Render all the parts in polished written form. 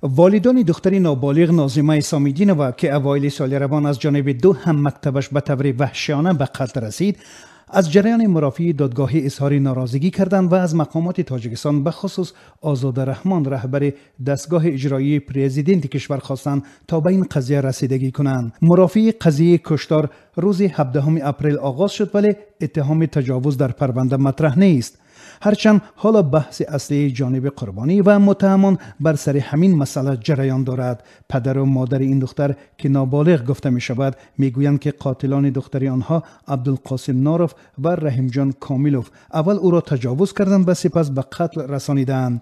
Волидони духтари ноболиғ Нозима Исомиддинова, ки аввоили соли равон аз ҷониби ду ҳаммактабаш ба таври ваҳшиёна ба қатл расид, аз ҷараёни мурофиаи додгоҳӣ изҳори норозигӣ карданд ва аз мақомоти Тоҷикистон, бахусус Озода Раҳмон, раҳбари дастгоҳи иҷроии президенти кишвар, хостанд то ба ин қазия расидагӣ кунанд. Мурофиаи қазияи куштор рӯзи 17 апрел оғоз шуд, вале иттиҳоми таҷовуз дар парванда матраҳ нест. Ҳарчанд ҳоло баҳси аслии ҷониби қурбонӣ ва муттаҳамон бар сари ҳамин масъала ҷараён дорад. Падару модари ин духтар, ки ноболиғ гуфта мешавад, мегӯянд, ки қотилони духтари онҳо Абдулқосим Норов ва Раҳимҷон Комилов аввал ӯро таҷовуз карданд ва сипас ба қатл расонидаанд.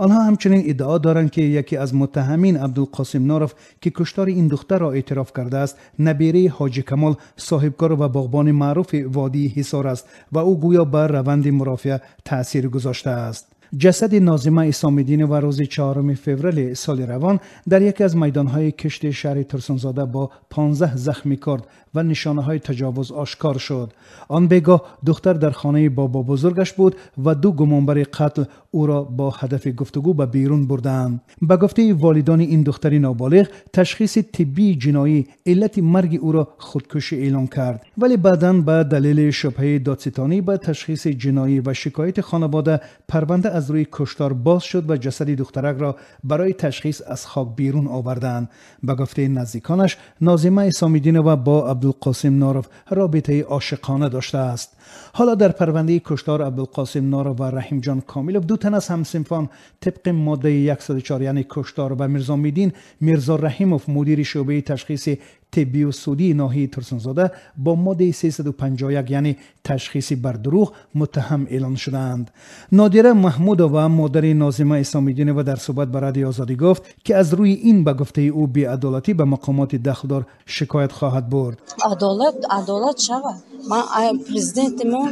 Онҳо ҳамчунин иддао доранд, ки яке аз муттаҳамин, Абдулқосим Норов, ки куштори ин духтарро эътироф кардааст, набираи Ҳоҷи Камол, соҳибкор ва боғбони маъруфи водии Ҳисор аст ва ӯ гӯё ба раванди мурофиа таъсир гузоштааст. Ҷасади Нозима Исомиддинова рӯзи 4 феврали соли равон дар яке аз майдонҳои кишти шаҳри Турсунзода бо 15 захми корд ва нишонаҳои таҷовуз ошкор шуд. Он бегоҳ духтар дар хонаи бобобузургаш буд ва ду гумонбари қатл ӯро бо ҳадафи гуфтугӯ ба берун бурдаанд. Ба гуфтаи волидони ин духтари ноболиғ, ташхиси тиббии ҷиноӣ иллати марги ӯро худкушӣ эълон кард, вале баъдан ба далели шубҳаи додситонӣ ба ташхиси ҷиноӣ ва шикояти хонавода парванда аз рӯи куштор боз шуд ва ҷасади духтаракро барои ташхис аз хок берун оварданд. Ба гуфтаи наздиконаш, Нозима Исомиддинова бо Абдулқосим Норов робитаи ошиқона доштааст. Ҳоло дар парвандаи куштор Абдулқосим Норов ва Раҳимҷон Комилов, ду тан аз ҳамсинфон, тибқи моддаи 104, яъне куштор, ва Мирзомиддин Мирзораҳимов, мудири шӯъбаи ташхиси тиббию судии ноҳияи Турсунзода, бо моддаи 351, яъне ташхиси бардурӯғ, муттаҳам эълон шудаанд. Нодира Маҳмудова, модари Нозима Исомиддинова, дар суҳбат ба Радиои Озодӣ гуфт, ки аз рӯи ин, ба гуфтаи ӯ, беадолатӣ ба мақомоти дахлдор шикоят хоҳад бурд. Адолат, адолат шавад. Ман президенти мо,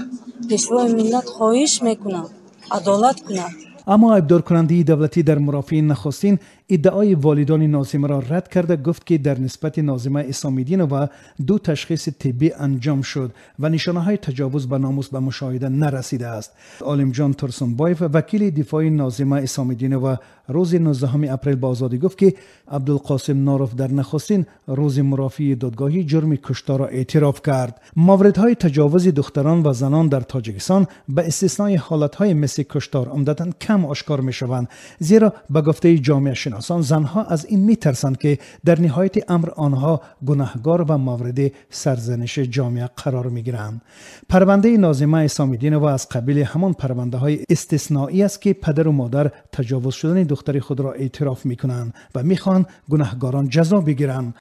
пешвои миллат, хоҳиш мекунам, адолат кунад. Аммо айбдоркунандаи давлатӣ дар мурофиаи нахустин иддаои волидони Нозимаро рад карда гуфт, ки дар нисбати Нозима Исомиддинова ду ташхиси тиббӣ анҷом шуд ва нишонаҳои таҷовуз ба номус ба мушоҳида нарасидааст. Олимҷон Турсунбоев, вакили дифои Нозима Исомиддинова, рӯзи 19 апрел ба Озодӣ гуфт, ки Абдулқосим Норов дар нахустин рӯзи мурофиаи додгоҳӣ ҷурми кушторро эътироф кард. Мавридҳои таҷовузи духтарон ва занон дар Тоҷикистон, ба истиснои ҳолатҳои мисли куштор, умдатан кам ошкор мешаванд, зеро ба гуфтаи ҷомеашиносон, занҳо аз ин метарсанд, ки дар ниҳояти амр онҳо гунаҳгор ва мавриди сарзаниши ҷомеа қарор мегиранд. Парвандаи Нозима Исомиддинова аз қабили ҳамон парвандаҳои истисноӣ аст, ки падару модар таҷовуз шудани духтари худро эътироф мекунанд ва мехоҳанд гунаҳгорон ҷазо бигиранд.